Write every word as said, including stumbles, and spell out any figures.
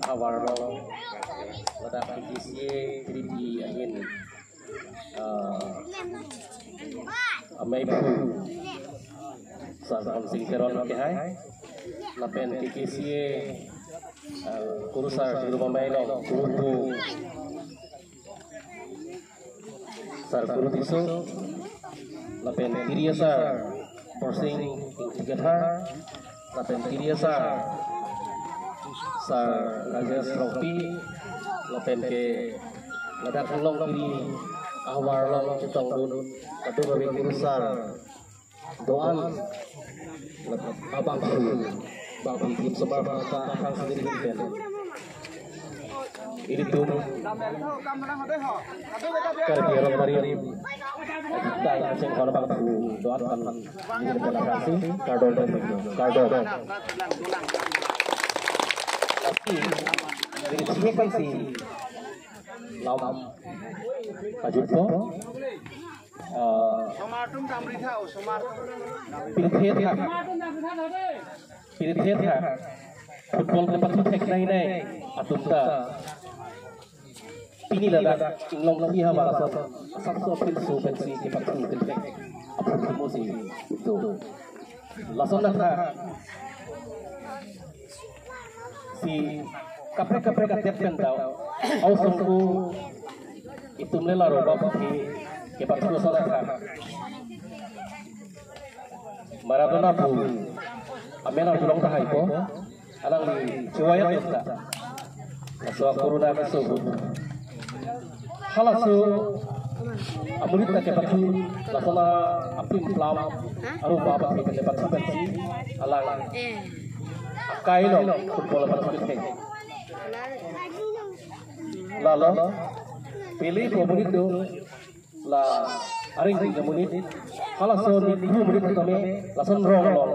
Ahavar along ladak K K C A three P ahin, ah, amei aphu Sar Dhamsing Teron kehai, lapen K K C A, ah, kurusar Tirumamei along kurupu Sar Kuru Tisso, lapen Tiri Asar Borsing Ingti Kathar, lapen Tiri Asar Sar Rajesh Rongpi, lapen ke ladak Longhang Kiri Ahavar along chetongdun kadokave kurusar do-an abangphu, bangphu tim somar bangta akhang sendiri pen ilitum Karbi Rongbarim, tang aseng hon bangphu do-an aphan neli pen akhang si kardom pen, kardom. Lasi neli chini kan si lam ajutpo. Ah, pirthe tha, pirthe tha football kepathu theknei nei atum ta pini ladak Inglong Longhi Ahavar asap, asapso aphi laso pensi kepathu thek aphu thimo si do. Lason atha si kaprek kaprek atep pen do, aosomar itum le la roba puthi kepathu lason atha. Maradona pu amen arjulong tahai ko, alangli chewayat ta. Laso corona keso ahut halaso amonit ta kepathu, laso la apim plam aru ba ba kepathu pensi alang akai lo football pathu thek. Lalo Pele pu amonit do, la aring amonit, halaso ni pu amonit tame lason rong lo.